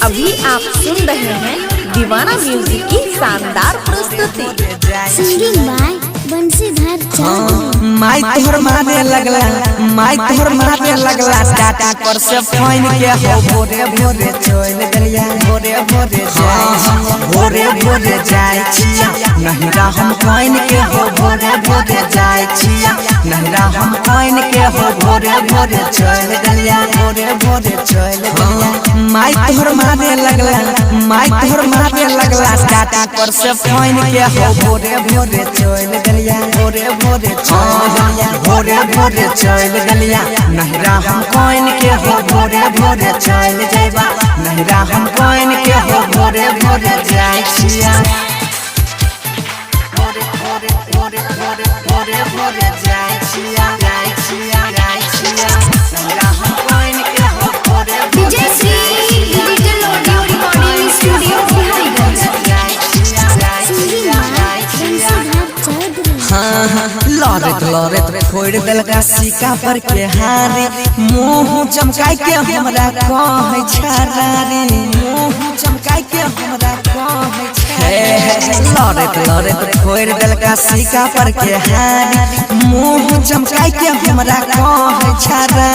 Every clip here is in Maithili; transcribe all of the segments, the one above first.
अभी आप सुन रहे हैं दीवाना म्यूजिक की शानदार प्रस्तुति। Singing by Bansidhar Chaudhary. माई तोहर मारे लगला, माई तोहर मारे लगला टाटा पर से फाइन के हो भोरे भोरे चल गलिया, भोरे भोरे जाय, भोरे भोरे जाय छिया नहिरा हम फाइन के हो भोरे भोरे जाय छिया नहिरा हम फाइन के हो भोरे भोरे चल गलिया, भोरे भोरे चल गलिया। माई तोहर मारे लगला, माई तोहर मारे लगला टाटा पर से फाइन के हो भोरे भोरे चल गलिया, भोरे भोरे चल गलिया, भोरे भोरे चल गलिया नहिरा हम कोइन के हो भोरे भोरे चल जाइबा नहिरा हम कोइन के हो भोरे भोरे जाय छिया, भोरे भोरे भोरे भोरे भोरे भोरे जाय छिया, जाय छिया, जाय छिया नहिरा हम कोइन के हो भोरे भोरे Vijay Shri digital audio recording studio Biharigunj. जाय छिया, जाय सिंगिंग छिया, बाय जाय छिया। बंसीधर चौधरी। हाँ, लड़त लड़त फोड़ देलका सिक्का पर के हारे, मुँह चमकाय के हमरा कहै छारे, मुँह चमकाय के हमरा कहै छारे। लड़त लड़त फोड़ देलका सिक्का पर के हारे, मुँह चमकाय के हमरा कहै छारे।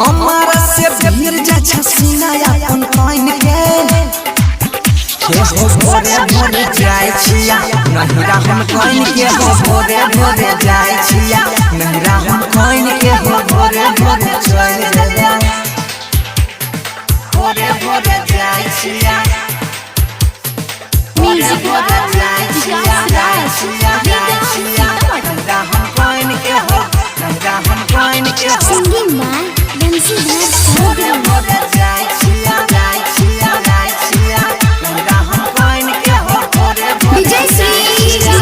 हमारा से भीड़ जा सीना अपन पाइन के हो भोरे भोरे जाय छिया नहिरा हम कोइन के हो भोरे भोरे जाय छिया नहिरा हम कोइन के हो भोरे भोरे चल गलिया, भोरे भोरे जाय छिया, भोरे म्यूजिक भोरे जाय छिया, जाय छिया, जाय छिया नहिरा हम कोइन के हो, नहिरा हम कोइन के हो सिंगिंग बाय बंसीधर भोरे चौधरी। भोरे जाय छिया, जाय छिया, जाय छिया नहिरा हम कोइन के हो भोरे भोरे Vijay Shri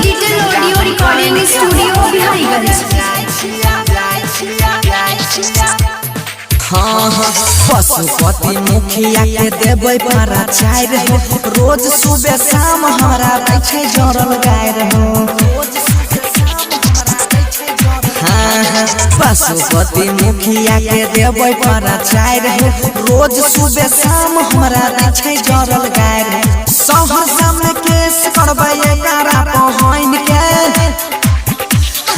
digital audio recording studio Biharigunj. हाँ, पशुपति मुखिया के देबै पारा चारि हो, रोज सुबह शाम हमरा दै छै जरल गाय हो। हाँ, पशुपति मुखिया के देबै पारा चारि हो, रोज सुबह शाम हमरा दै छै जरल गाय हो। सहरसा में केस करबै एकरा पहन के,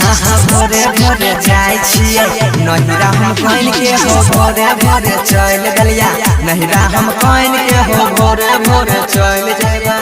हाँ हाँ भोरे भोरे जाय छियै नहिरा हम कोइन के हो भोरे भोरे चल गलिया नहिरा हम कोइन के हो भोरे भोरे चल जाइबा।